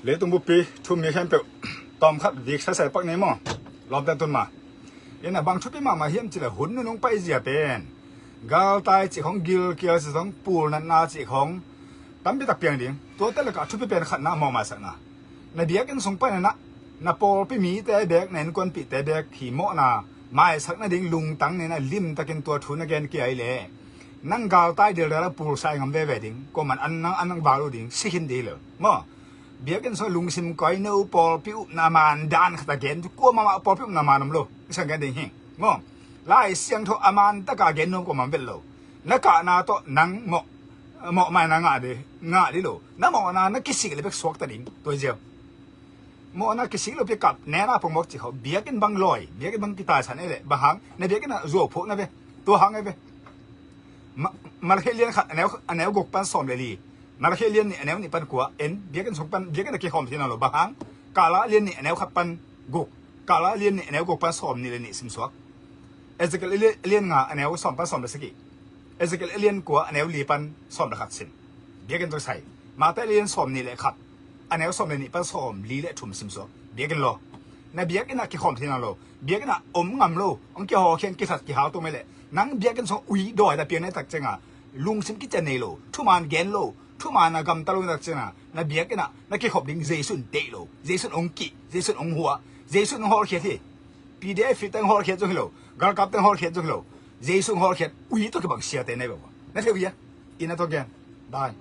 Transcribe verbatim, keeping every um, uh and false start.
Leitung buppi thu-um mi khempeuh, tawmkhat dik saisai pak ni maw. Lawmte tun ma. Inn ah bang thupi mahmah hiam cih leh hun nunung paizia pen galtai cih khawng, gilkial cih khawng, pulnatna cih khawng tampi tak piang ding. Tuate lakah thupi pen khatna, mawh maisakna. Na biakinn sung panin ah na pawlpi mite beek, na innkuanpihte beek hi mawhna maisak nading lungtang nei-in ah limtakin tua thu na gen kei leh nang galtai dildal a pulsai ngam veve ding. Kuaman an nang, an nang val uh ding, si khin ding hi lo maw. Biakinn sung lungsim koi no, pawlpi upna man dan khat a gen, kuamah mah pawlpi upna man om lo. I sang gen ding hi maw. Lai Siangtho a man taka gen nuam kuamah om vet lo. Na kahna tawh nang mawh, mawh maina ngah ding, ngah ding lo. Na mawhna na kisik leh bek suakta ding, tua hi ziau. Mawhna kisik lopi kap, nena pongmawk cih khawng, biakinn bang lawi, biakinn bang kitaisan ei leh bang hang, na biakinn ah zuau phuak na ve. Tua hang ei ve. Ma-, Malakhi lian khat a neu, a neu guk pan sawm le li. Malakhi lian nih a neu nih pan kua, en, biakinn sung pan, biakinn a kikhawm thei nawn lo, bang hang. Kala lian nih a neu khat pan guk. Kala lian nih a neu guk pan sawm nih le nih simsuak. Ezekiel lian, lian nga a neu sawm pan sawm le sagih. Ezekiel lian kua a neu li pan sawm le khat sim. Biakinn tawh kisai. Mate lian sawm nih le khat a neu sawm le nih pan sawm li le thum simsuak. Biakinn law. Na biakinn ah kikhawm thei nawn lo. Biakinn ah om ngam lo. Hong kihawlkhia, kithat, kihal tung ei leh nang biakinn sung ui dawi da piang na hih tak ciangin lungsim kician nei lo, thuman gen lo, thuman a gamta lo na hih tak ciangin na biakinn ah na kikhop ding Jesu in deih lo. Jesu in hong kih, Jesu in hong hua, Jesu in hong hawlkhiat hi. P D F te hong hawlkhiat zong hi lo, galkapte hong hawlkhiat zong hi lo. Jesu hong hawlkhiat ui tawh kibang siate na hi bang. Na thei uh hia? Inn ah tawh gen. Bye.